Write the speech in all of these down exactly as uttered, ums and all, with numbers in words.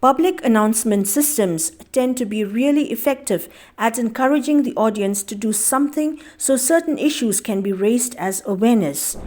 Public announcement systems tend to be really effective at encouraging the audience to do something so certain issues can be raised as awareness.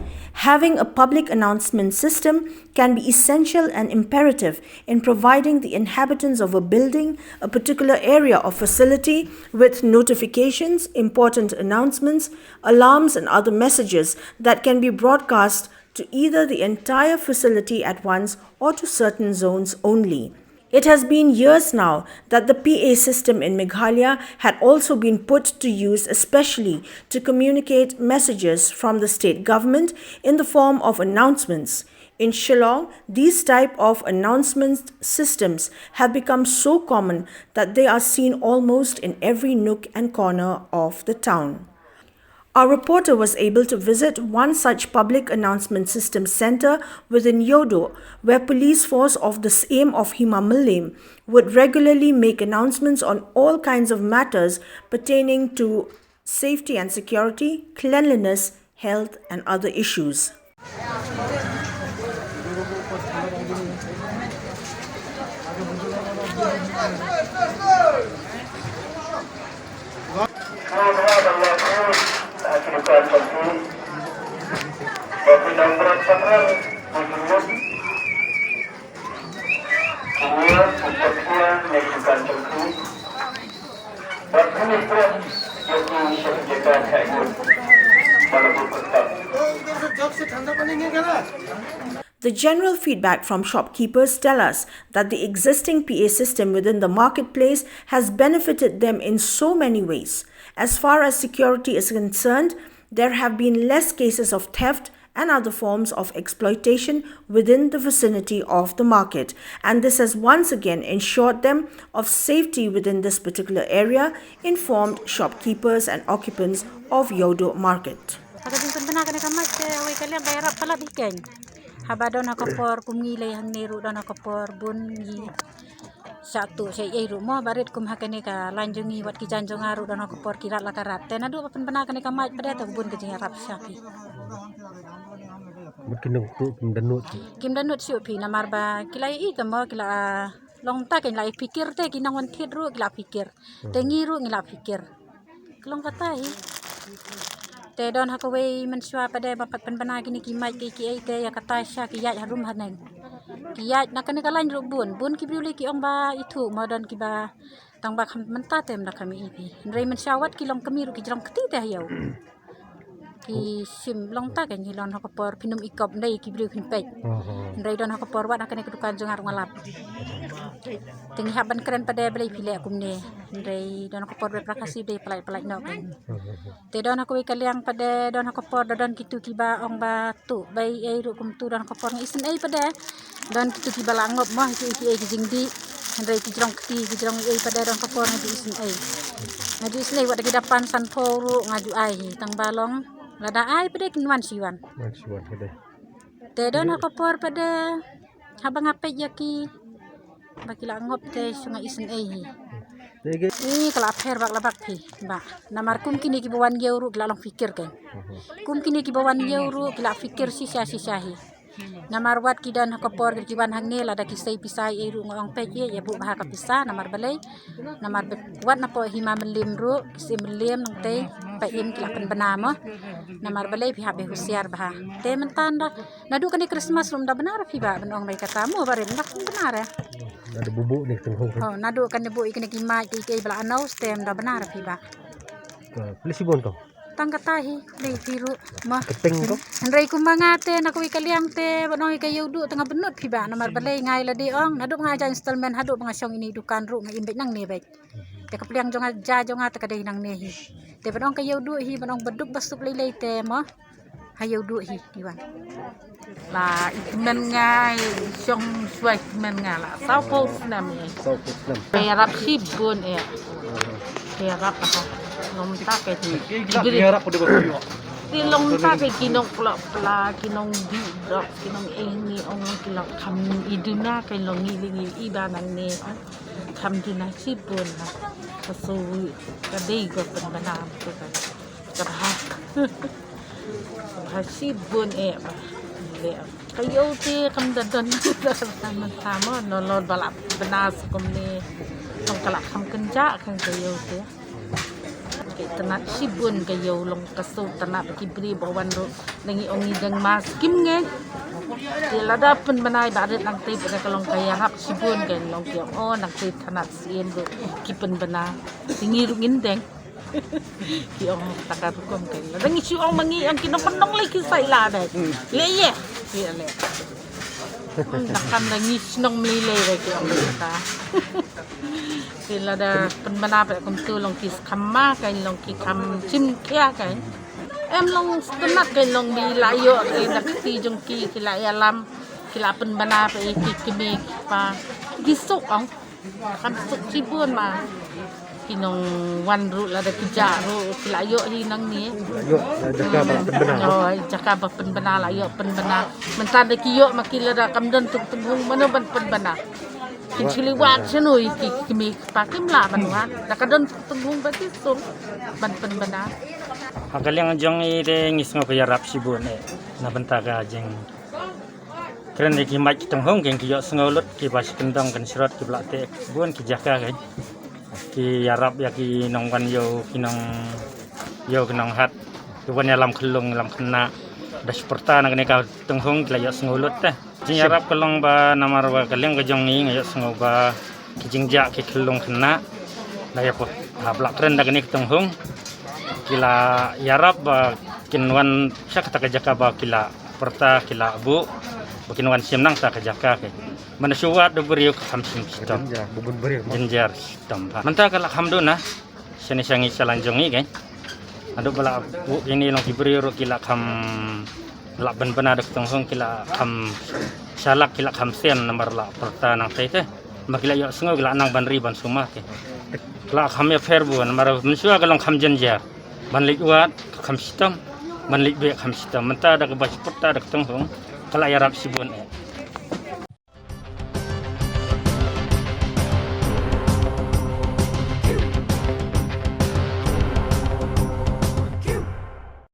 Having a public announcement system can be essential and imperative in providing the inhabitants of a building, a particular area or facility, with notifications, important announcements, alarms, and other messages that can be broadcast to either the entire facility at once or to certain zones only. It has been years now that the P A system in Meghalaya had also been put to use, especially to communicate messages from the state government in the form of announcements. In Shillong, these type of announcement systems have become so common that they are seen almost in every nook and corner of the town. Our reporter was able to visit one such public announcement system center within Yodo, where police force of the same of Hima Mylliem would regularly make announcements on all kinds of matters pertaining to safety and security, cleanliness, health, and other issues. The general feedback from shopkeepers tell us that the existing P A system within the marketplace has benefited them in so many ways. As far as security is concerned, there have been less cases of theft and other forms of exploitation within the vicinity of the market, and this has once again ensured them of safety within this particular area, informed shopkeepers and occupants of Yodo Market. Haka jingpynbna kane ka mic te hawei ka liang ka ïarap palat hi keiñ. Haba don ha ka por kum ngi lei hangne ruh don ha ka por bun ngi shah tuh shah ei ruh mo, barit kum ha kane ka lain jong ngi wat ki jaiñ jong nga ruh don ha ka por ki rat la ka rat. Te naduh ba pynbna kane ka mic pat te bun ka jingïarap sha phi. Mut ki nongtuh kim da nud. Kim da nud shuh phi namar ba ki la ïohi te mo ki la, ah, long ta keiñ la ïa pyrkhat te ki nongwan thied ruh ki la pyrkhat. Te ngi ruh ngi la pyrkhat. Ka long kata hi. Te don ha kawei mynshuwa pat ba pat pynbna kine ki mic ki, kiei te ïa kata sha ki ïaid harum haneng. Ki ïaid na kane ka lain ruh bun, bun ki briew lei ki ong ba ithuh mo don kiba tang ba kham mynta te ym da kham ïohi phi. Hynrei mynshuwa wat ki long kmie ruh ki jrong kti te ha ïew. Ki shim long ta keiñ hi lon ha ka por phin ym ikop ndei ki briew phin peit. Hynrei don ha ka por wat ha kane ka dukan jong nga ruh nga lap. Te ngi hap ban kren pat ba lei phi leh kumne. Hynrei don ha ka por ba pra Khasi ba dei pynlait pynlait noh keiñ. Te don ha kawei ka liang pat don ha ka por da don kitu kiba ong ba tuh ba ei ruh kumtu don ha ka por ngi isynei pat. Don kitu kiba la ngop mo kiei kiei ki jingdih. Hynrei ki jrong kti ki jrong ei pat don ka por nga ju isynei. Nga ju isynei wat da ki da pan san phew ruh nga ju ai hi tang ba long. Lada ai pat kin wan shi wan. Wan shi wan pat. Te don ha ka por pat haba nga peit ïa ki ba ki la ngop te shu nga isynei hi. Te ki, ih, ka la pher bak la bak phi ba namar kum kine kiba wan ïew ruh ki la long pyrkhat keiñ. Kum kine kiba wan ïew ruh ki la pyrkhat shisha shisha hi. Namar wat ki don ha ka por ki wan hangne lada ki sei pisa ei ruh nga ong peit ïa buh bha ka pisa namar balei. Namar ba wat na pdeng Hima Mylliem ruh ki sei Mylliem nangtei peit im ki la pynbna mo. Namar balei phi hap ban husiar bha. Te mynta da naduh kane Christmas ruh ym da bna re phi ba ban ong ba kata mo ba rim da pynbna re. Naduh buh ne teng hong. Oh, naduh kane buh ïa kane ki mic ki, ki ba la announce te ym da bna re phi ba. Ka pli shibun ko. Tang kata hi, pli phi ruh ma. Ka teng ko. Hynrei kum ma nga te na kawei ka liang te ba nong ïa ka ïew duh te nga bynnud phi ba namar balei nga ïa lade ong naduh ba nga ja installment haduh ba nga shong ïa ine i dukan ruh nga im beit nangne beit. Te ka pliang jong nga ja jong nga te ka dei nangne hi. Te ba nong ka ïew duh hi ba nong ba duk ba suk lei lei te ma. Ha ïew duh hi i wan. La i kmen nga i shong shuwa i kmen nga la saw phew snem i. Saw phew snem. Ka ïarap shibun i. Ka ïarap ha. Long ta ka ti. Ki ïarap de ba ki ïarap. Ti long ta ka ki nong pla pla ki nong di drop ki nong eh ni ong ki long kham i duna ka long i ling i ba nangne ong. Kham duna shibun ha. Ka so ka dei ka pynbna ka ka. Ka bha. Ka bha shibun eh ba. Le. Ka ïew te kam da don mynta mo, nalor ba la bna sa kumne. Tang ka la kham kynjah kan ka ïew te. Ka itynnad shibun ka ïew, long ka shu tynnad ki briew ba wan ruh. Nang i ong i dang ma skim nge. Te lada pynbna i ba rit nang te, pynbna ka long ka ïarap shibun, ka long ki ong o nang te tynnad sien ruh ki pynbna. Te ngi ruh ngin deng. Ki ong ta ka rukom ka. Lada ngi shu ong ma ngi ong ki nongpyndong lei ki sa ïa la dei. Lei ïa. Ki ong lei. Hmm, da kam da ngi shnong mlei lei dei ki ong ta. Ki lada pynbna pat kumtu long ki kham ma ka, long ki kham shim khia ka. Em long tynnad ka long bi la ïoh ka na kti jong ki, ki la ïalam, ki la pynbna pat ïa ki kmie ki kpa. Ki suk ong. Kham suk shibun ma. Ki nongwan ruh lada ki jah ruh ki la ïoh hi nangne. Ïoh, la jaka ba la pynbna. Oh, jaka ba pynbna la ïoh pynbna. Mynta da ki ïoh ma ki lada kam don tynghung mano ban pynbna. Kin shu leit wad shano ïa ki kmie ki kpa, kim lah ban wad. Da ka don tynghung ba ki suk ban pynbna. Ha ka liang jong i te ngi sngew ka ïarap shibun eh. Na bynta ka jing kren ïa ki mait ki tynghung, ki ïohsngew lut, kiba shi kyndong kynshrot, kiba la teh bun ki jaka, ki ïarap ïa ki nongwan ïew, ki nongïew, ki nonghat, ki wan ïalam khyllung lam khynnah. Da shi pyrta na kane ka tynghung ki la ïohsngew lut te. Jingïarap ka long ba namar ba ka liang ka jong ngi nga ïohsngew ba ki jingjah ki khyllung khynnah. Da ïa pyrta ba la kren da kane ka tynghung ki la ïarap ba kin wan sha kata ka jaka ba ki la pyrta, ki la buh ba kin wan shim nangta ka jaka. Ka man shu wad da u briew ka kham shim shitom. Jynjar, ba bun briew. Jynjar shitom. Mynta ka la kham duna shane sha ngi sha lajong ngi, ka. Haduh ba la buh kine long ki briew ruh ki la kham, la pynbna da ka tynghung, ki la kham shalak, ki la kham sien namar la pyrta nangta te. Ba ki la ïohsngew ki la nang ban ri ban sumar, ka. La kham ïapher bun namar mynshuwa ka long kham jynjar. Ban leit wad kham shitom, ban leit beh kham shitom. Mynta da kaba shi pyrta da ka tynghung ka la ïarap shibun eh.